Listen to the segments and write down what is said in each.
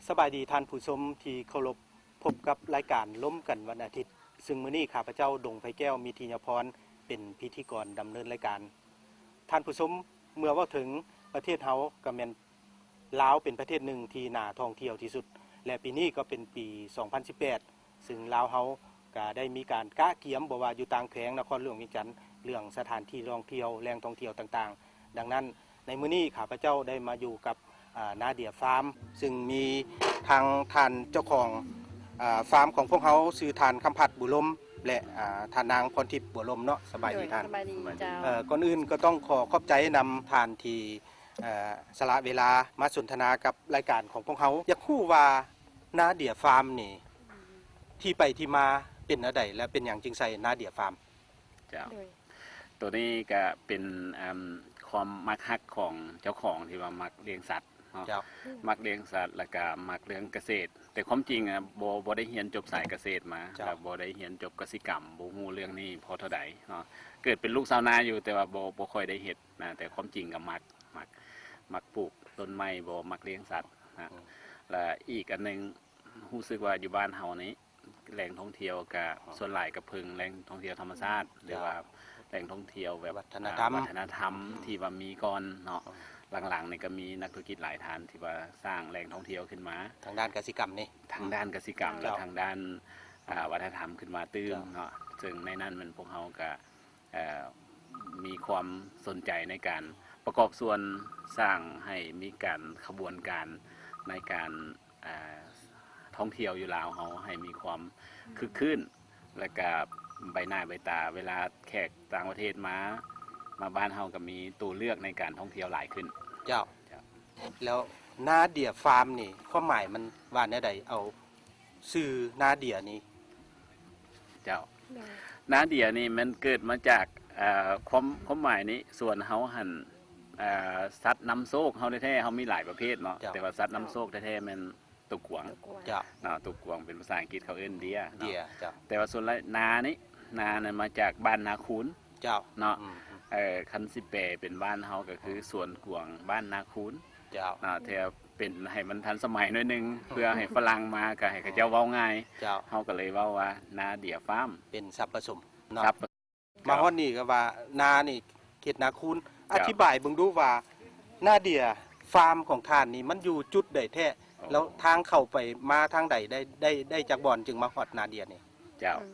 ສະບາຍດີທ່ານຜູ້ຊົມທີ່ເຄົາລົບ, ພົບກັບລາຍການລົມກັນວັນອາທິດ, ຊຶ່ງມື້ນີ້ຂ້າພະເຈົ້າ ດົງໄພແກ້ວ ມິທິຍາພອນ ເປັນພິທີກອນດຳເນີນລາຍການ. ທ່ານຜູ້ຊົມ, ເມື່ອເວົ້າເຖິງປະເທດເຮົາ ກໍແມ່ນລາວເປັນປະເທດໜຶ່ງທີ່ໜ້າທ່ອງທ່ຽວທີ່ສຸດ ແລະ ປີນີ້ກໍເປັນປີສອງພັນສິບແປດ ຊຶ່ງລາວເຮົາກໍໄດ້ມີການກະກຽມ ບໍ່ວ່າຢູ່ຕ່າງແຂວງນະຄອນຫຼວງວຽງຈັນ ເລື່ອງສະຖານທີ່ທ່ອງທ່ຽວ, ແຫຼ່ງທ່ອງທ່ຽວຕ່າງໆ. ດັ່ງນັ້ນ ໃນມື້ນີ້ຂ້າພະເຈົ້າໄດ້ມາຢູ່ກັບ ອາ ນາເດຍຟາມ ຊຶ່ງມີທາງທ່ານເຈົ້າຂອງ ອາ ຟາມຂອງພວກເຮົາ ຊື່ທ່ານຄຳພັດ ບຸວລົມ ແລະ ອາ ທ່ານນາງພອນທິບ ບົວລົມເນາະ. ສະບາຍດີທ່ານ. ສະບາຍດີເຈົ້າ. ເອີ ກ່ອນອື່ນກໍຕ້ອງຂໍຂອບໃຈນຳທ່ານທີ່ ເອີ ສະຫຼະເວລາມາສົນທະນາກັບລາຍການຂອງພວກເຮົາ. ຢາກຮູ້ວ່ານາເດຍຟາມນີ້ ທີ່ໄປທີ່ມາເປັນແນວໃດ ແລະ ເປັນຫຍັງຈຶ່ງໃສ່ນາເດຍຟາມ? ເຈົ້າ. ໂດຍ ໂຕນີ້ກະເປັນ ອາ ຄວາມມັກຮັກຂອງເຈົ້າຂອງທີ່ວ່າມັກລ້ຽງສັດເນາະ. ເຈົ້າ. ມັກລ້ຽງສັດ ແລ້ວກະມັກເລື່ອງກະເສດ. ແຕ່ຄວາມຈິງອະ ບໍ່ ບໍ່ໄດ້ຮຽນຈົບສາຍກະເສດມາ. ເຈົ້າ. ແລ້ວບໍ່ໄດ້ຮຽນຈົບກະສິກຳ, ບໍ່ຮູ້ເລື່ອງນີ້ພໍເທົ່າໃດເນາະ. ເກີດເປັນລູກຊາວນາຢູ່ ແຕ່ວ່າບໍ່ ບໍ່ຄ່ອຍໄດ້ເຮັດນະ. ແຕ່ຄວາມຈິງກໍມັກ ມັກ ມັກປູກຕົ້ນໄມ້ບໍ ມັກລ້ຽງສັດນະ. ອືມ. ແລະ ອີກອັນໜຶ່ງ ຮູ້ສຶກວ່າຢູ່ບ້ານເຮົານີ້ ແຫຼ່ງທ່ອງທ່ຽວກະ ອໍ ສ່ວນຫຼາຍກະເພິ່ງແຫຼ່ງທ່ອງທ່ຽວທຳມະຊາດ ເຈົ້າ ຫຼືວ່າແຫຼ່ງທ່ອງທ່ຽວແບບ ວັດທະນະທຳ ອາ ວັດທະນະທຳ ອືມ ທີ່ວ່າມີກ່ອນເນາະ. ອໍ ຫຼັງໆນີ້ກະມີນັກທຸລະກິດຫຼາຍທ່ານທີ່ວ່າສ້າງແຫຼ່ງທ່ອງທ່ຽວຂຶ້ນມາ ທາງດ້ານກະສິກຳນີ້ ທາງດ້ານກະສິກຳ ແລະ ເຈົ້າ ທາງດ້ານ ອາ ວັດທະນະທຳຂຶ້ນມາຕື່ມ ເຈົ້າ ເນາະ. ເຊິ່ງໃນນັ້ນແມ່ນພວກເຮົາກະ ເອີ ມີຄວາມສົນໃຈໃນການປະກອບສ່ວນສ້າງໃຫ້ມີການ ຂະບວນການໃນການ ອາ ທ່ອງທ່ຽວຢູ່ລາວເຮົາໃຫ້ມີຄວາມ ອືມ ຄຶກຄື້ນ ແລະກະໃບໜ້າໃບຕາ ເວລາແຂກຕ່າງປະເທດມາ ມາບ້ານເຮົາກະມີໂຕເລືອກໃນການທ່ອງທ່ຽວຫຼາຍຂຶ້ນ. ເຈົ້າ. ເຈົ້າ. ແລ້ວນາເດຍຟາມນີ້ ຄວາມໝາຍມັນວ່າແນວໃດ? ເອົາຊື່ນາເດຍນີ້. ເຈົ້າ. ໂດຍ. ນາເດຍນີ້ມັນເກີດມາຈາກ ເອີ ຄວາມ ຄວາມໝາຍນີ້ ສວນເຮົາຫັ້ນ ເອີ ສັດນຳໂຊກເຮົາແທ້ໆ ເຮົາມີຫຼາຍປະເພດເນາະ. ເຈົ້າ. ແຕ່ວ່າສັດນຳໂຊກແທ້ໆແມ່ນໂຕກວາງ. ໂຕກວາງ. ເຈົ້າ. ເນາະ ໂຕກວາງເປັນພາສາອັງກິດເຂົາເອີ້ນເດຍເນາະ. ເດຍ. ເຈົ້າ. ແຕ່ວ່າສ່ວນຫຼາຍນານີ້ ນານັ້ນມາຈາກບ້ານນາຄູນ. ເຈົ້າ. ເນາະ. ອືມ. ເອີ ຄັນຊິແປເປັນບ້ານເຮົາກໍຄື ອໍ ສວນກວາງບ້ານນາຄູນ. ເຈົ້າ. ເນາະ ແຕ່ເປັນໃຫ້ມັນທັນສະໄໝໜ້ອຍໜຶ່ງ ເພື່ອໃຫ້ຝຣັ່ງມາກໍໃຫ້ເຂົາເຈົ້າເວົ້າງ່າຍ. ເຈົ້າ. ເຮົາກໍເລີຍເວົ້າວ່ານາເດຍຟາມ ເປັນສັບປະສົມເນາະ. ສັບປະ ມາຮອດນີ້ກໍວ່ານານີ້ເຂດນາຄູນ. ເຈົ້າ. ອະທິບາຍເບິ່ງດູວ່ານາເດຍຟາມຂອງທ່ານນີ້ມັນຢູ່ຈຸດໃດແທ້? ອໍ. ແລ້ວທາງເຂົ້າໄປມາທາງໃດ? ໄດ້ ໄດ້ ໄດ້ຈັກບ່ອນຈຶ່ງມາຮອດນາເດຍນີ້? ເຈົ້າ. ອື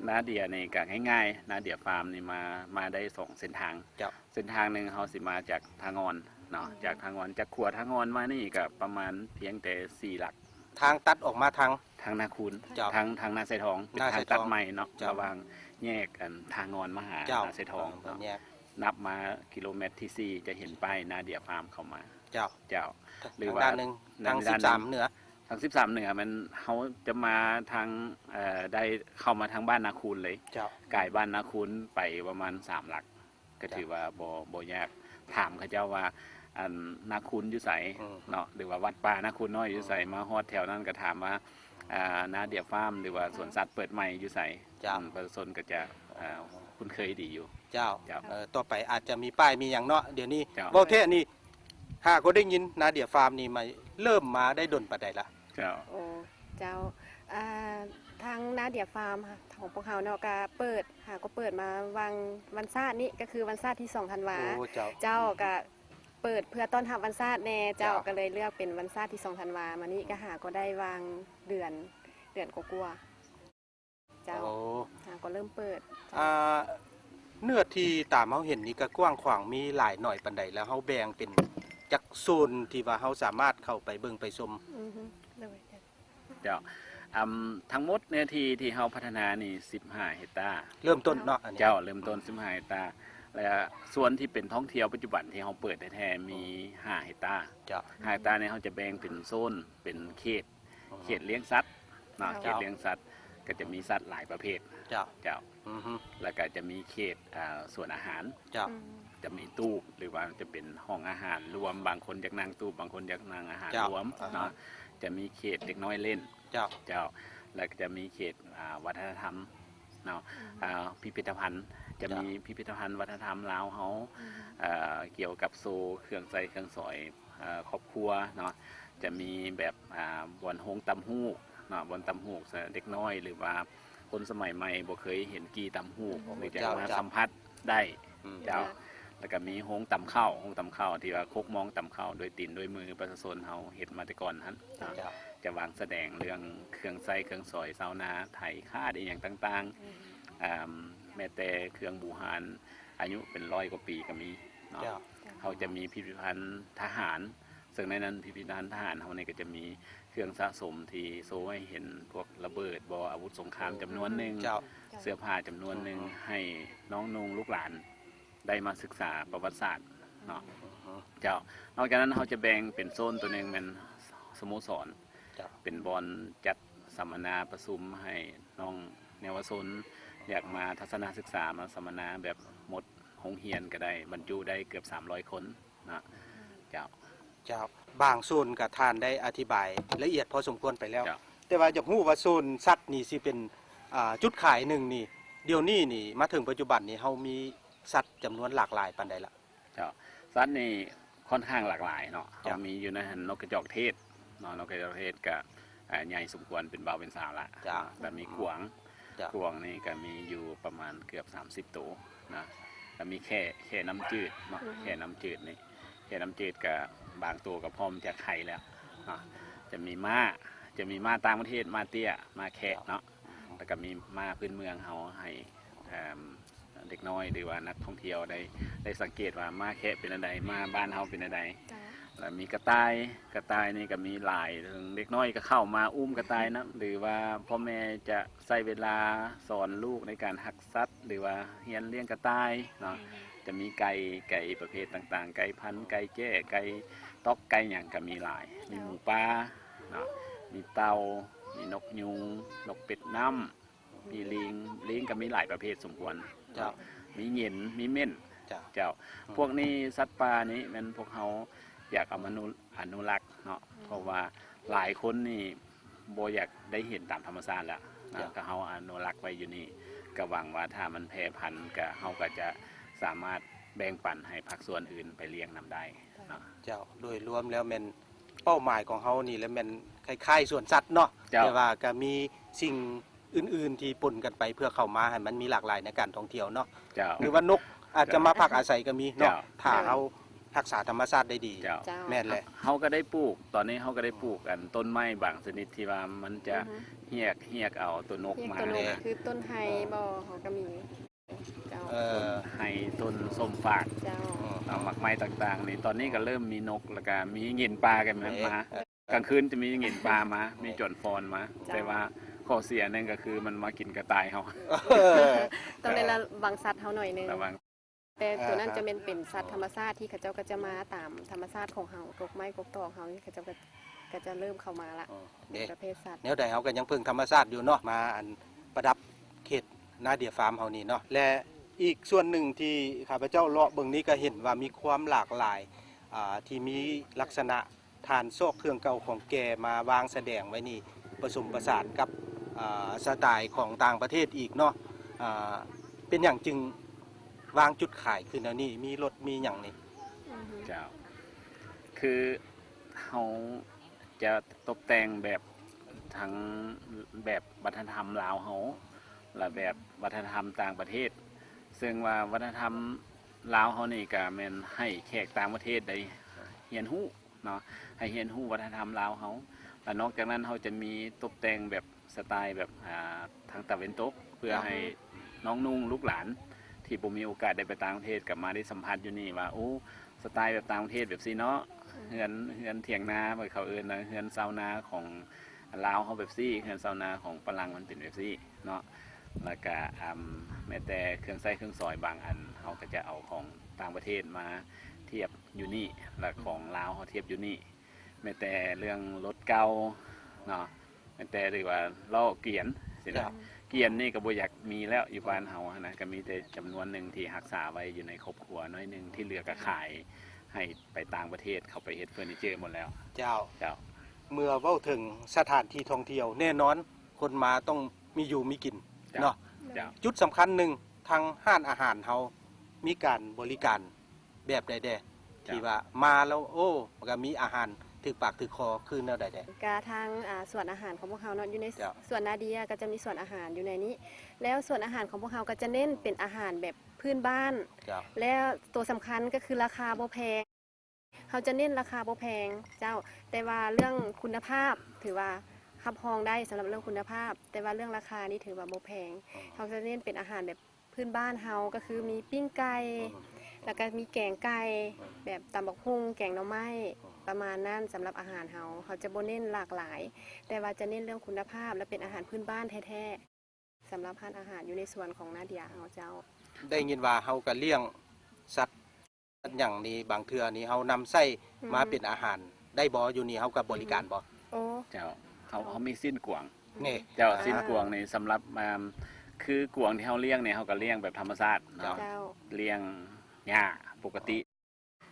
ມ. ນາເດຍນີ້ກໍງ່າຍໆ ນາເດຍຟາມນີ້ມາ ມາໄດ້ສອງເສັ້ນທາງ. ເຈົ້າ. ເສັ້ນທາງໜຶ່ງເຮົາຊິມາຈາກທ່າງ່ອນເນາະ. ອືມ. ຈາກທ່າງ່ອນ ຈາກຂົວທ່າງ່ອນມານີ້ກໍປະມານພຽງແຕ່ສີ່ຫຼັກ. ທາງຕັດອອກມາທາງ ທາງນາຄູນ. ເຈົ້າ. ທາງ ທາງນາຊາຍທອງ ເປັນທາງຕັດໃໝ່ເນາະ. ເຈົ້າ. ລະຫວ່າງແຍກ ອັນ ທ່າງ່ອນມາຫາ ເຈົ້າ ນາຊາຍທອງເນາະ. ແຍກ ນັບມາກິໂລແມັດທີສີ່ ຈະເຫັນປ້າຍນາເດຍຟາມເຂົ້າມາ. ເຈົ້າ. ເຈົ້າ. ທ- ຫຼືວ່າທາງດ້ານໜຶ່ງ ທາງສິບສາມເໜືອ. ທາງສິບສາມເໜືອແມ່ນເຮົາຈະມາທາງ ເອີ ໄດ້ເຂົ້າມາທາງບ້ານນາຄູນເລີຍ. ເຈົ້າ. ກາຍບ້ານນາຄູນໄປປະມານສາມຫຼັກ ກໍຖືວ່າບໍ່ ບໍ່ຍາກ. ຖາມເຂົາເຈົ້າວ່າ ອັນ ນາຄູນຢູ່ໃສ ອືມ ເນາະ ຫຼືວ່າວັດປ່ານາຄູນນ້ອຍຢູ່ໃສ? ອືມ. ມາຮອດແຖວນັ້ນກໍຖາມວ່າ ອ່າ ນາເດຍຟາມ ຫຼືວ່າສວນສັດເປີດໃໝ່ຢູ່ໃສ? ເຈົ້າ. ອືມ ປະຊາຊົນກໍຈະ ອ່າ ຄຸ້ນເຄີຍດີຢູ່. ເຈົ້າ. ເຈົ້າ. ເອີ ຕໍ່ໄປອາດຈະມີປ້າຍມີຫຍັງເນາະ ດຽວນີ້. ເຈົ້າ. ເວົ້າແທ້ນີ້ ຫາກໍໄດ້ຍິນນາເດຍຟາມນີ້ມາ ເລີ່ມມາໄດ້ດົນປານໃດລະ? ເຈົ້າ. ໂອ້ ເຈົ້າ. ອ່າ ທາງນາເດຍຟາມຂອງພວກເຮົາເນາະ ກະເປີດ ຫາກໍເປີດມາຫວ່າງວັນຊາດນີ້ ກໍຄືວັນຊາດທີສອງທັນວາ. ໂອ້ ເຈົ້າ. ເຈົ້າ. ອືມ. ກະເປີດເພື່ອຕ້ອນຮັບວັນຊາດແດ່. ເຈົ້າ. ເຈົ້າ. ກໍເລີຍເລືອກເປັນວັນຊາດທີສອງທັນວາມານີ້ ອືມ ກະຫາກໍໄດ້ຫວ່າງເດືອນ ເດືອນກວ່າໆ. ເຈົ້າ. ໂອ້ ເຮົາກໍເລີ່ມເປີດ. ເຈົ້າ. ອ່າ ເນື້ອທີ່ຕາມເຮົາເຫັນນີ້ກໍກວ້າງຂວາງ ມີຫຼາຍໜ້ອຍປານໃດ? ແລ້ວເຮົາແບ່ງເປັນ ຈັກໂຊນທີ່ວ່າເຮົາສາມາດເຂົ້າໄປເບິ່ງໄປຊົມ? ອືຮຶ ໂດຍ ເຈົ້າ ອຳ ທັງໝົດເນື້ອທີ່ທີ່ເຮົາພັດທະນານີ້ສິບຫ້າເຮັກຕາ. ເລີ່ມຕົ້ນເນາະ ອັນນີ້ ເຈົ້າ ເລີ່ມຕົ້ນສິບຫ້າເຮັກຕາ ແລະ ສ່ວນທີ່ເປັນທ່ອງທ່ຽວປັດຈຸບັນທີ່ເຮົາເປີດແທ້ໆ ມີ ອືມ ຫ້າເຮັກຕາ. ເຈົ້າ ຫ້າເຮັກຕານີ້ເຮົາຈະແບ່ງເປັນໂຊນ ເປັນເຂດ ເຂດລ້ຽງສັດເນາະ ເຈົ້າ ເຂດລ້ຽງສັດ ກໍຈະມີສັດຫຼາຍປະເພດ. ເຈົ້າ ເຈົ້າ ອືຮຶ ແລ້ວກໍຈະມີເຂດ ອ່າ ສວນອາຫານ. ເຈົ້າ ອືມ ຈະມີຕູບ ຫຼືວ່າຈະເປັນຫ້ອງອາຫານລວມ ບາງຄົນຢາກນັ່ງຕູບ ບາງຄົນຢາກນັ່ງອາຫານ ເຈົ້າ ລວມເນາະ. ອືຮຶ ຈະມີເຂດເດັກນ້ອຍຫຼິ້ນ. ເຈົ້າ ເຈົ້າ ແລ້ວກໍຈະມີເຂດ ອ່າ ວັດທະນະທຳເນາະ. ອືມ ອ່າ ພິພິທະພັນ ຈະມີ ເຈົ້າ ພິພິທະພັນວັດທະນະທຳລາວເຮົາ ອືມ ເອີ່ ກ່ຽວກັບໂຊເຄື່ອງໃຊ້ເຄື່ອງສອຍ ເອີ່ ຄອບຄົວເນາະ. ຈະມີແບບ ອ່າ ບ່ອນໂຮງຕ່ຳຫູກເນາະ ບ່ອນຕ່ຳຫູກ ເດັກນ້ອຍ ຫຼືວ່າຄົນສະໄໝໃໝ່ບໍ່ເຄີຍເຫັນກີ່ຕ່ຳຫູກ ອືມ ຫຼືຈະ ເຈົ້າ ມາ ເຈົ້າ ສຳຜັດໄດ້. ອືມ ເຈົ້າ ແລ້ວກໍມີໂຮງຕ່ຳເຂົ້າ ໂຮງຕ່ຳເຂົ້າທີ່ວ່າຄົກໝອງຕ່ຳເຂົ້າໂດຍຕີນໂດຍມື ປະຊາຊົນເຮົາເຮັດມາແຕ່ກ່ອນຫັ້ນເນາະ. ເຈົ້າ ຈະວາງສະແດງເລື່ອງເຄື່ອງໃຊ້ເຄື່ອງສອຍຊາວນາ ໄຖ ຄາດ ອີ່ຫຍັງຕ່າງໆ ອືມ ອາ ແມ້ແຕ່ເຄື່ອງບູຮານ ອາຍຸເປັນຮ້ອຍກວ່າປີກໍມີເນາະ. ເຈົ້າ ເຮົາຈະມີພິພິທະພັນທະຫານ ເຊິ່ງໃນນັ້ນພິພິທະພັນທະຫານເຮົານີ້ກໍຈະມີເຄື່ອງສະສົມທີ່ໂຊໃຫ້ເຫັນ ພວກລະເບີດບໍ ອາວຸດສົງຄາມຈຳນວນໜຶ່ງ ເຈົ້າ ເສື້ອຜ້າຈຳນວນໜຶ່ງ ອືມ ໃຫ້ນ້ອງນຸ່ງລູກຫຼານໄດ້ມາສຶກສາປະຫວັດສາດເນາະ. ອືຮຶ ເຈົ້າ ນອກຈາກນັ້ນເຮົາຈະແບ່ງເປັນໂຊນ ໂຕໜຶ່ງແມ່ນສະໂມສອນ ເຈົ້າ ເປັນບ່ອນຈັດສຳມະນາປະຊຸມໃຫ້ນ້ອງເຍົາວະຊົນ ຢາກມາທັດສະນະສຶກສາ ມາສຳມະນາແບບໝົດໂຮງຮຽນກໍໄດ້ ບັນຈຸໄດ້ເກືອບສາມຮ້ອຍຄົນເນາະ. ເຈົ້າ ເຈົ້າ ບາງສ່ວນກໍທ່ານໄດ້ອະທິບາຍລະອຽດພໍສົມຄວນໄປແລ້ວ ເຈົ້າ ແຕ່ວ່າຢາກຮູ້ວ່າໂຊນສັດນີ້ຊິເປັນ ອ່າ ຈຸດຂາຍໜຶ່ງນີ້ ດຽວນີ້ນີ້ ມາເຖິງປັດຈຸບັນນີ້ ເຮົາມີສັດຈຳນວນຫຼາກຫຼາຍປານໃດລະ? ເຈົ້າ ສັດນີ້ຄ່ອນຂ້າງຫຼາກຫຼາຍເນາະ. ເຈົ້າ ເຮົາມີຢູ່ໃນຫັ້ນນົກກະຈອກເທດເນາະ ນົກກະຈອກເທດກະ ອ່າ ໃຫຍ່ສົມຄວນ ເປັນບ່າວເປັນສາວລະ. ເຈົ້າ ແລ້ວມີກວາງ ເຈົ້າ ກວາງນີ້ກະມີຢູ່ປະມານເກືອບສາມສິບໂຕນະ. ແລ້ວມີແຂ້ ແຂ້ນ້ຳຈືດເນາະ ອືຮຶ ແຂ້ນ້ຳຈືດນີ້ ແຂ້ນ້ຳຈືດກະບາງໂຕກະພ້ອມຈະໄຂ່ແລ້ວເນາະ. ຈະມີມ້າ ຈະມີມ້າຕ່າງປະເທດ ມ້າເຕ້ຍ ມ້າແຄະເນາະ. ແລ້ວກະມີມ້າພື້ນເມືອງເຮົາໃຫ້ ເອີ່ມ ເດັກນ້ອຍ ຫຼືວ່ານັກທ່ອງທ່ຽວໄດ້ ໄດ້ສັງເກດວ່າມ້າແຄະເປັນແນວໃດ ມ້າບ້ານເຮົາເປັນແນວໃດ. ເຈົ້າ ແລ້ວມີກະຕ່າຍ ກະຕ່າຍນີ້ກໍມີຫຼາຍ ເຖິງເດັກນ້ອຍກໍເຂົ້າມາອຸ້ມກະຕ່າຍນຳ ຫຼືວ່າພໍ່ແມ່ຈະໃຊ້ເວລາສອນລູກໃນການຮັກສັດ ຫຼືວ່າຮຽນລ້ຽງກະຕ່າຍເນາະ. ອືມ ຈະມີໄກ່ ໄກ່ປະເພດຕ່າງໆ ໄກ່ພັນ ໄກ່ແຈ້ ໄກ່ຕອກ ໄກ່ຫຍັງກໍມີຫຼາຍ. ມີໝູປ່າເນາະ ມີເຕົ່າ ມີນົກຍຸງ ນົກເປັດນ້ຳ ມີລີງ ລີງກໍມີຫຼາຍປະເພດສົມຄວນ. ເຈົ້າ ມີເຫງັນ ມີເໝັ້ນ. ເຈົ້າ ເຈົ້າ ອືມ ພວກນີ້ ສັດປ່ານີ້ແມ່ນພວກເຮົາຢາກເອົາມານຸ ອະນຸລັກເນາະ ອືມ ເພາະວ່າຫຼາຍຄົນນີ້ບໍ່ຢາກໄດ້ເຫັນຕາມທຳມະຊາດແລ້ວນະ. ເຈົ້າ ກໍເຮົາອະນຸລັກໄວ້ຢູ່ນີ້ ກໍຫວັງວ່າຖ້າມັນແຜ່ພັນ ກໍເຮົາກໍຈະສາມາດແບ່ງປັນໃຫ້ພາກສ່ວນອື່ນໄປລ້ຽງນຳໄດ້ເນາະ. ເຈົ້າ ໂດຍລວມແລ້ວແມ່ນ ເປົ້າໝາຍຂອງເຮົານີ້ແຫຼະແມ່ນຄ້າຍໆສວນສັດເນາະ. ເຈົ້າ ແຕ່ວ່າກໍມີສິ່ງອື່ນໆທີ່ປົນກັນໄປ ເພື່ອເຂົ້າມາໃຫ້ມັນມີຫຼາກຫຼາຍໃນການທ່ອງທ່ຽວເນາະ. ເຈົ້າ ຫຼືວ່ານົກອາດຈະມາພັກອາໄສກໍມີເນາະ. ເຈົ້າ ຖ້າເຮົາຮັກສາທຳມະຊາດໄດ້ດີ. ເຈົ້າ ເຈົ້າ ແມ່ນແຫຼະ ເຮົາກໍໄດ້ປູກ ຕອນນີ້ເຮົາກໍໄດ້ປູກອັນຕົ້ນໄມ້ບາງຊະນິດທີ່ວ່າມັນຈະ ອືຮຶ ຮຽກ ຮຽກເອົາໂຕນົກມາ ຮຽກໂຕນົກ ຄືຕົ້ນໄຮບໍ ເຮົາກໍມີ. ເຈົ້າ ເອີ ຕົ້ນໄຮ ຕົ້ນສົ້ມຟາກ ເຈົ້າ ເອີ ໝາກໄມ້ຕ່າງໆນີ້ ຕອນນີ້ກໍເລີ່ມມີນົກ ແລ້ວກໍມີເຫງັນປ່າກັນມາ ເອີ ກາງຄືນຈະມີເຫງັນປ່າມາ ມີຈອນຟອນມາ. ເຈົ້າ ແຕ່ວ່າຂໍ້ເສຍໜຶ່ງກໍຄືມັນມາກິນກະຕ່າຍເຮົາ ເອີ ຕ້ອງໄດ້ລະວັງສັດເຮົາໜ້ອຍໜຶ່ງ ລະວັງ. ແຕ່ໂຕນັ້ນຈະແມ່ນເປັນສັດທຳມະຊາດທີ່ເຂົາເຈົ້າກໍຈະມາຕາມທຳມະຊາດຂອງເຮົາ ກົກໄມ້ກົກຕອກເຮົາ ເຂົາເຈົ້າກໍ ກໍຈະເລີ່ມເຂົ້າມາລະ ເປັນປະເພດສັດ. ແນວໃດເຮົາກໍຍັງເພິ່ງທຳມະຊາດຢູ່ເນາະ ມາອັນປະດັບເຂດນາເດຍຟາມເຮົານີ້ເນາະ. ແລະ ອີກສ່ວນໜຶ່ງທີ່ຂ້າພະເຈົ້າເລາະເບິ່ງນີ້ ກໍເຫັນວ່າມີຄວາມຫຼາກຫຼາຍ ອ່າ ທີ່ມີລັກສະນະ ທ່ານຊອກເຄື່ອງເກົ່າຂອງແກ່ມາວາງສະແດງໄວ້ນີ້ ປະສົມປະສານກັບ ອ່າ ສະໄຕຂອງຕ່າງປະເທດອີກເນາະ. ອ່າ ເປັນຫຍັງຈຶ່ງວາງຈຸດຂາຍຄືແນວນີ້? ມີລົດມີຫຍັງນີ້? ເຈົ້າ ຄືເຮົາຈະຕົບແຕ່ງແບບ ທັງແບບວັດທະນະທຳລາວເຮົາ ແລະ ແບບວັດທະນະທຳຕ່າງປະເທດ ເຊິ່ງວ່າວັດທະນະທຳລາວເຮົານີ້ກະແມ່ນໃຫ້ແຂກຕ່າງປະເທດໄດ້ຮຽນຮູ້ ເນາະ ໃຫ້ຮຽນຮູ້ວັດທະນະທຳລາວເຮົາ. ແລ້ວນອກຈາກນັ້ນເຮົາຈະມີຕົບແຕ່ງແບບສະໄຕແບບ ອ່າ ທາງຕາເວັນຕົກ ເພື່ອໃຫ້ນ້ອງນຸ່ງລູກຫຼານທີ່ບໍ່ມີໂອກາດໄດ້ໄປຕ່າງປະເທດ ກໍມາໄດ້ສຳຜັດຢູ່ນີ້ວ່າ ໂອ້ ສະໄຕແບບຕ່າງປະເທດແບບຊີ້ເນາະ ເຮືອນ ເຮືອນຖຽງນາ ເຂົາເອີ້ນວ່າເຮືອນຊາວນາຂອງລາວເຮົາແບບຊີ້ ເຮືອນຊາວນາຂອງຝຣັ່ງມັນເປັນແບບຊີ້ເນາະ ແລ້ວກະ ອາ ແມ້ແຕ່ເຄື່ອງໃຊ້ເຄື່ອງສອຍບາງອັນ ເຮົາກໍຈະເອົາຂອງຕ່າງປະເທດມາທຽບຢູ່ນີ້ ແລະ ຂອງລາວເຮົາທຽບຢູ່ນີ້ ແມ້ແຕ່ເລື່ອງລົດເກົ່າເນາະ ແມ່ນແຕ່ ຫຼືວ່າລໍ້ກຽນຊີ້ນະ ກຽນນີ້ກໍບໍ່ຢາກມີແລ້ວຢູ່ບ້ານເຮົາຫັ້ນນະ ກໍມີແຕ່ຈຳນວນໜຶ່ງທີ່ຮັກສາໄວ້ຢູ່ໃນຄອບຄົວໜ້ອຍໜຶ່ງ ທີ່ເຫຼືອກໍຂາຍໃຫ້ໄປຕ່າງປະເທດ ເຂົາໄປເຮັດເຟີນີເຈີໝົດແລ້ວ. ເຈົ້າ ເຈົ້າ ເມື່ອເວົ້າເຖິງສະຖານທີ່ທ່ອງທ່ຽວ ແນ່ນອນຄົນມາຕ້ອງມີຢູ່ມີກິນເນາະ. ເຈົ້າ ຈຸດສຳຄັນໜຶ່ງ ທາງຮ້ານອາຫານເຮົາມີການບໍລິການ ແບບໃດແດ່ ເຈົ້າ ທີ່ວ່າມາແລ້ວ ໂອ້ ມັນກໍມີອາຫານຖືກປາກຖືກຄໍ ຄືແນວໃດແດ່? ກະທາງ ອາ ສວນອາຫານຂອງພວກເຮົາເນາະ ຢູ່ໃນ ເຈົ້າ ສວນນາເດຍກໍຈະມີສວນອາຫານຢູ່ໃນນີ້ ແລ້ວສວນອາຫານຂອງພວກເຮົາກໍຈະເນັ້ນເປັນອາຫານແບບພື້ນບ້ານ ເຈົ້າ ແລ້ວໂຕສຳຄັນກໍຄືລາຄາບໍ່ແພງ ເຮົາຈະເນັ້ນລາຄາບໍ່ແພງເຈົ້າ ແຕ່ວ່າເລື່ອງຄຸນນະພາບຖືວ່າຮັບຮອງໄດ້ສຳລັບເລື່ອງຄຸນນະພາບ ແຕ່ວ່າເລື່ອງລາຄານີ້ຖືວ່າບໍ່ແພງ ເຮົາຈະເນັ້ນເປັນອາຫານແບບ ພື້ນບ້ານເຮົາກໍຄືມີປີ້ງໄກ່ ແລ້ວກໍມີແກງໄກ່ ແບບຕຳບັກຫຸ່ງ ແກງໜໍ່ໄມ້ ປະມານນັ້ນ. ສຳລັບອາຫານເຮົາ ເຮົາຈະບໍ່ເນັ້ນຫຼາກຫຼາຍ ແຕ່ວ່າຈະເນັ້ນເລື່ອງຄຸນນະພາບ ແລະ ເປັນອາຫານພື້ນບ້ານແທ້ໆ ສຳລັບຮ້ານອາຫານຢູ່ໃນສວນຂອງນາເດຍເຮົາເຈົ້າ. ໄດ້ຍິນວ່າເຮົາກໍລ້ຽງສັດ ສັດຫຍັງນີ້ ບາງເທື່ອນີ້ເຮົານຳໃຊ້ມາເປັນອາຫານໄດ້ບໍ່? ຢູ່ນີ້ເຮົາກໍບໍລິການບໍ່? ໂອ້ ເຈົ້າ ເຮົາ ເຮົາມີຊີ້ນກວາງນີ້ ເຈົ້າ ຊີ້ນກວາງນີ້ສຳລັບ ອ່າ ຄືກວາງທີ່ເຮົາລ້ຽງນີ້ ເຮົາກໍລ້ຽງແບບທຳມະຊາດເນາະ ເຈົ້າ ລ້ຽງຫຍ້າປົກກະຕິ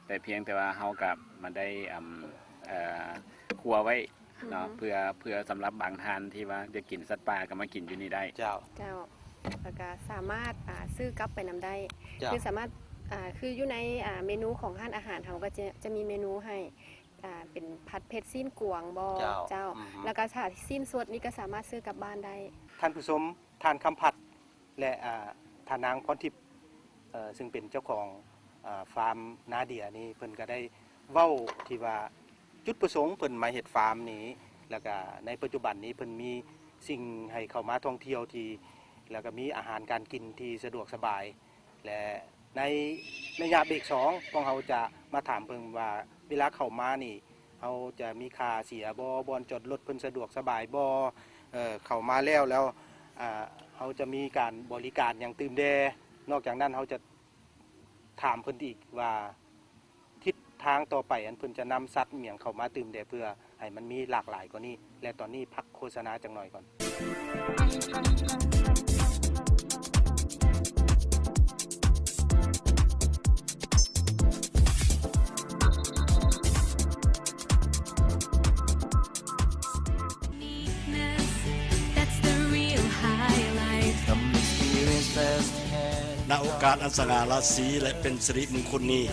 ແຕ່ພຽງແຕ່ວ່າເຮົາກໍມາໄດ້ ອ່າ ເອີ່ ຄົວໄວ້ເນາະ ເພື່ອ ເພື່ອສຳລັບບາງທ່ານທີ່ວ່າຢາກກິນສັດປ່າກໍມາກິນຢູ່ນີ້ໄດ້. ເຈົ້າ ເຈົ້າ ແລ້ວກໍສາມາດ ອ່າ ຊື້ກັບໄປນຳໄດ້ ເຈົ້າ ຄືສາມາດ ອ່າ ຄືຢູ່ໃນ ອ່າ ເມນູຂອງຮ້ານອາຫານເຮົາກໍຈະ ຈະມີເມນູໃຫ້ ອ່າ ເປັນຜັດເຜັດຊີ້ນກວາງບໍ ເຈົ້າ ເຈົ້າ ແລ້ວກໍຖ້າຊີ້ນສົດນີ້ກໍສາມາດຊື້ກັບບ້ານໄດ້. ທ່ານຜູ້ຊົມ ທ່ານຄຳພັດ ແລະ ອ່າ ທ່ານນາງພອນທິບ ເຊິ່ງເປັນເຈົ້າຂອງ ອ່າ ຟາມນາເດຍນີ້ ເພິ່ນກໍໄດ້ເວົ້າທີ່ວ່າ ຈຸດປະສົງເພິ່ນມາເຮັດຟາມນີ້ ແລ້ວກະໃນປັດຈຸບັນນີ້ເພິ່ນມີສິ່ງໃຫ້ເຂົ້າມາທ່ອງທ່ຽວທີ່ ແລ້ວກະມີອາຫານການກິນທີ່ສະດວກສະບາຍ ແລະ ໃນໄລຍະເບຣກສອງ ພວກເຮົາຈະມາຖາມເບິ່ງວ່າ ເວລາເຂົ້າມານີ້ ເຮົາຈະມີຄ່າເສຍບໍ່? ບ່ອນຈອດລົດເພິ່ນສະດວກສະບາຍບໍ່? ເຂົ້າມາແລ້ວ ແລ້ວ ເຮົາຈະມີການບໍລິການຫຍັງຕື່ມແດ່? ນອກຈາກນັ້ນ ເຮົາຈະ ຖາມເພິ່ນອີກວ່າ ທິດທາງຕໍ່ໄປ ອັນເພິ່ນຈະນຳສັດຫຍັງເຂົ້າມາຕື່ມແດ່ ເພື່ອໃຫ້ມັນມີຫຼາກຫຼາຍກວ່ານີ້ ແລະ ຕອນນີ້ພັກໂຄສະນາຈັກໜ່ອຍກ່ອນ. ນະໂອກາດອັນສະຫງ່າລາສີ ແລະ ເປັນສິລິມຸງຄຸນນີ້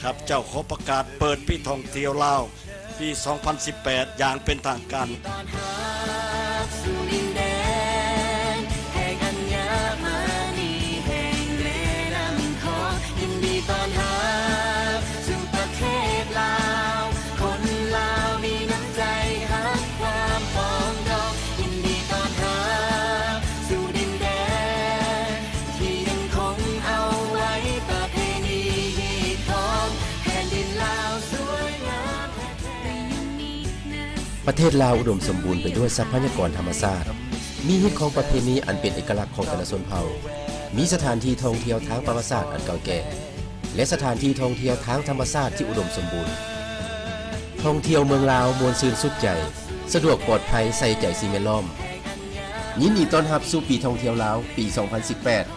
ຂ້າພະເຈົ້າຂໍປະກາດເປີດປີທ່ອງທ່ຽວລາວ ປີສອງພັນສິບແປດ ຢ່າງເປັນທາງການ. ປະເທດລາວອຸດົມສົມບູນໄປດ້ວຍຊັບພະຍາກອນທຳມະຊາດ, ມີຮີດຄອງປະເພນີອັນເປັນເອກະລັກຂອງແຕ່ລະຊົນເຜົ່າ, ມີສະຖານທີ່ທ່ອງທ່ຽວທາງປະຫວັດສາດອັນເກົ່າແກ່ ແລະ ສະຖານທີ່ທ່ອງທ່ຽວທາງທຳມະຊາດທີ່ອຸດົມສົມບູນ. ທ່ອງທ່ຽວເມືອງລາວ ມ່ວນຊື່ນສຸກໃຈ, ສະດວກປອດໄພ, ໃສ່ໃຈສິ່ງແວດລ້ອມ. ຍິນດີຕ້ອນຮັບສູ່ປີທ່ອງທ່ຽວລາວ ປີສອງພັນສິບແປດ.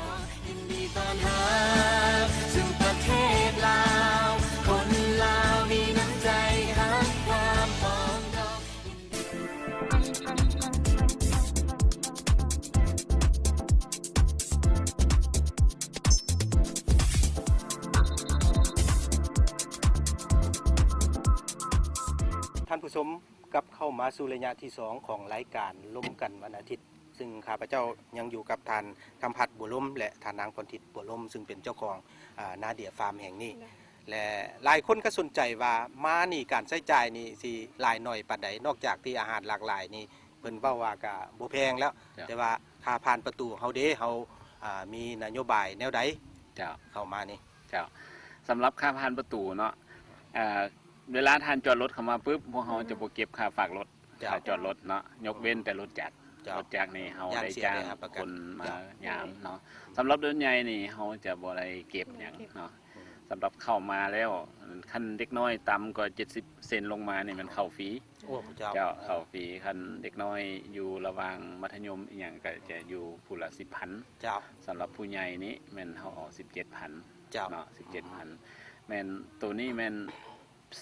ທ່ານຜູ້ຊົມ ກັບເຂົ້າມາສູ່ໄລຍະທີສອງຂອງລາຍການລົມກັນວັນອາທິດ ຊຶ່ງຂ້າພະເຈົ້າຍັງຢູ່ກັບທ່ານຄຳພັດ ບົວລົມ ແລະ ທ່ານນາງພອນທິບ ບົວລົມ ຊຶ່ງເປັນເຈົ້າຂອງ ອາ ນາເດຍຟາມແຫ່ງນີ້ ແລະ ຫຼາຍຄົນກໍສົນໃຈວ່າມານີ້ການໃຊ້ຈ່າຍນີ້ຊິຫຼາຍໜ້ອຍປານໃດ ນອກຈາກທີ່ອາຫານຫຼາກຫຼາຍນີ້ ເພິ່ນເວົ້າວ່າກໍບໍ່ແພງແລ້ວ ເຈົ້າ ແຕ່ວ່າຄ່າຜ່ານປະຕູເຮົາເດ ເຮົາ ອາ ມີນະໂຍບາຍແນວໃດ ເຈົ້າ ເຂົ້າມານີ້? ເຈົ້າ ສຳລັບຄ່າຜ່ານປະຕູເນາະ ເອີ ເວລາທ່ານຈອດລົດເຂົ້າມາປຶບ ພວກເຮົາຈະບໍ່ເກັບຄ່າຝາກລົດ ເຈົ້າ ຄ່າຈອດລົດເນາະ ຍົກເວັ້ນແຕ່ລົດຈັກ ເຈົ້າ ລົດຈັກນີ້ເຮົາໄດ້ຈ້າງ ຢ້ານເສຍເດ ຮັບປະກັນ ຄົນມາ ເຈົ້າ ຍາມເນາະ. ສຳລັບລົດໃຫຍ່ນີ້ເຮົາຈະບໍ່ໄດ້ເກັບຫຍັງເນາະ. ອືມ ສຳລັບເຂົ້າມາແລ້ວ ຄັນເດັກນ້ອຍຕ່ຳກວ່າເຈັດສິບເຊັນລົງມານີ້ແມ່ນເຂົ້າຟຣີ ໂອ້ ເຈົ້າ ເຈົ້າ ເຂົ້າຟຣີ. ຄັນເດັກນ້ອຍຢູ່ລະຫວ່າງມັດທະຍົມອີ່ຫຍັງ ກໍຈະຢູ່ຜູ້ລະສິບພັນ ເຈົ້າ. ສຳລັບຜູ້ໃຫຍ່ນີ້ແມ່ນເຮົາເອົາສິບເຈັດພັນ ເຈົ້າ ເນາະ ສິບເຈັດພັນ ແມ່ນ ໂຕນີ້ແມ່ນ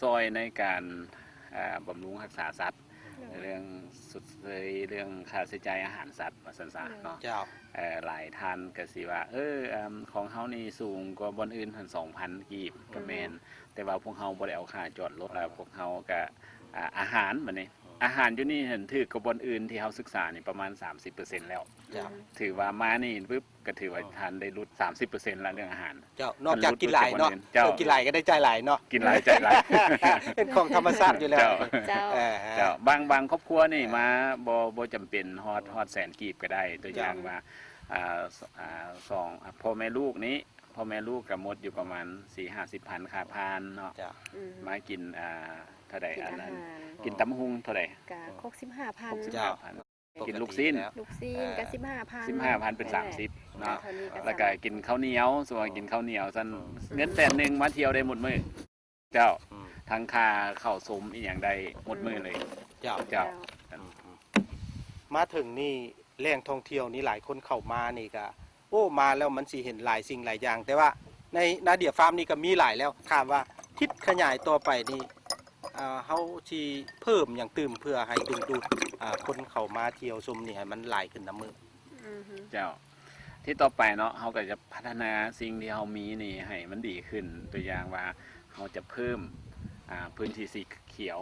ຊ່ອຍໃນການ ອ່າ ບຳລຸງຮັກສາສັດ ໂດຍ ເລື່ອງຊົດເຊີຍ ເລື່ອງຄ່າໃຊ້ຈ່າຍອາຫານສັດ ວ່າຊັ້ນຊະເນາະ. ເຈົ້າ ເອີ ຫຼາຍທ່ານກໍຊິວ່າ ເອີ ຂອງເຮົານີ້ສູງກວ່າບ່ອນອື່ນຫັ້ນສອງພັນກີບ ກໍແມ່ນ ອືມ ແຕ່ວ່າພວກເຮົາບໍ່ໄດ້ເອົາຄ່າຈອດລົດ ແລ້ວພວກເຮົາກໍ ອ່າ ອາຫານ ບັດນີ້ ອາຫານຢູ່ນີ້ຫັ້ນຖືກກວ່າບ່ອນອື່ນທີ່ເຮົາສຶກສານີ້ປະມານສາມສິບເປີເຊັນແລ້ວ. ເຈົ້າ ອືມ ຖືວ່າມານີ້ປຶບ ກໍຖືວ່າທ່ານໄດ້ຫຼຸດສາມສິບເປີເຊັນລະເລື່ອງອາຫານ ເຈົ້າ. ນອກຈາກກິນຫຼາຍເນາະ ເຈົ້າ ເອີ ກິນຫຼາຍກໍໄດ້ຈ່າຍຫຼາຍເນາະ ກິນຫຼາຍຈ່າຍຫຼາຍ ເປັນຂອງທຳມະຊາດຢູ່ແລ້ວ ເຈົ້າ ເຈົ້າ ເຈົ້າ. ບາງ ບາງຄອບຄົວນີ້ມາບໍ່ ບໍ່ຈຳເປັນຮອດ ຮອດແສນກີບກໍໄດ້ ຕົວຢ່າງວ່າ ອ່າ ສ- ອ່າ ສອງ ອ່າ ພໍ່ແມ່ລູກນີ້ ພໍ່ແມ່ລູກກໍໝົດຢູ່ປະມານສີ່ຫ້າສິບພັນຄ່າຜ່ານເນາະ ເຈົ້າ ອືມ ມາກິນ ອ່າ ເທົ່າໃດ ກິນ ອັນນັ້ນ ອາຫານ ກິນຕຳບັກຫຸ່ງເທົ່າໃດ ກໍຫົກສິບຫ້າພັນ ຫົກສິບຫ້າພັນ ເຈົ້າ. ກິນລູກຊີ້ນ ລູກຊີ້ນກໍສິບຫ້າພັນ ສິບຫ້າພັນເປັນສາມສິບເນາະ ເທົ່ານີ້ກໍ ແລ້ວກໍກິນເຂົ້າໜຽວ ສົມມຸດວ່າກິນເຂົ້າໜຽວຊັ້ນ ເງິນແສນໜຶ່ງມາທ່ຽວໄດ້ໝົດມື້ ເຈົ້າ ອືມ ທັງຄ່າເຂົ້າສົມອີ່ຫຍັງໄດ້ໝົດມື້ເລີຍ ເຈົ້າ ເຈົ້າ. ອືມ ມາເຖິງນີ້ແຫຼ່ງທ່ອງທ່ຽວນີ້ຫຼາຍຄົນເຂົ້າມານີ້ກໍ ໂອ້ ມາແລ້ວມັນຊິເຫັນຫຼາຍສິ່ງຫຼາຍຢ່າງ ແຕ່ວ່າໃນນາເດຍຟາມນີ້ກໍມີຫຼາຍແລ້ວ ຖາມວ່າທິດຂະຫຍາຍຕໍ່ໄປນີ້ ອ່າ ເຮົາຊິເພີ່ມຫຍັງຕື່ມເພື່ອໃຫ້ດຶງດູດ ອ່າ ຄົນເຂົ້າມາທ່ຽວຊົມນີ້ໃຫ້ມັນຫຼາຍຂຶ້ນນຳມື້? ອືຮຶ ເຈົ້າ ທີ່ຕໍ່ໄປເນາະ ເຮົາກໍຈະພັດທະນາສິ່ງທີ່ເຮົາມີນີ້ໃຫ້ມັນດີຂຶ້ນ ຕົວຢ່າງວ່າເຮົາຈະເພີ່ມ ອ່າ ພື້ນທີ່ສີຂຽວ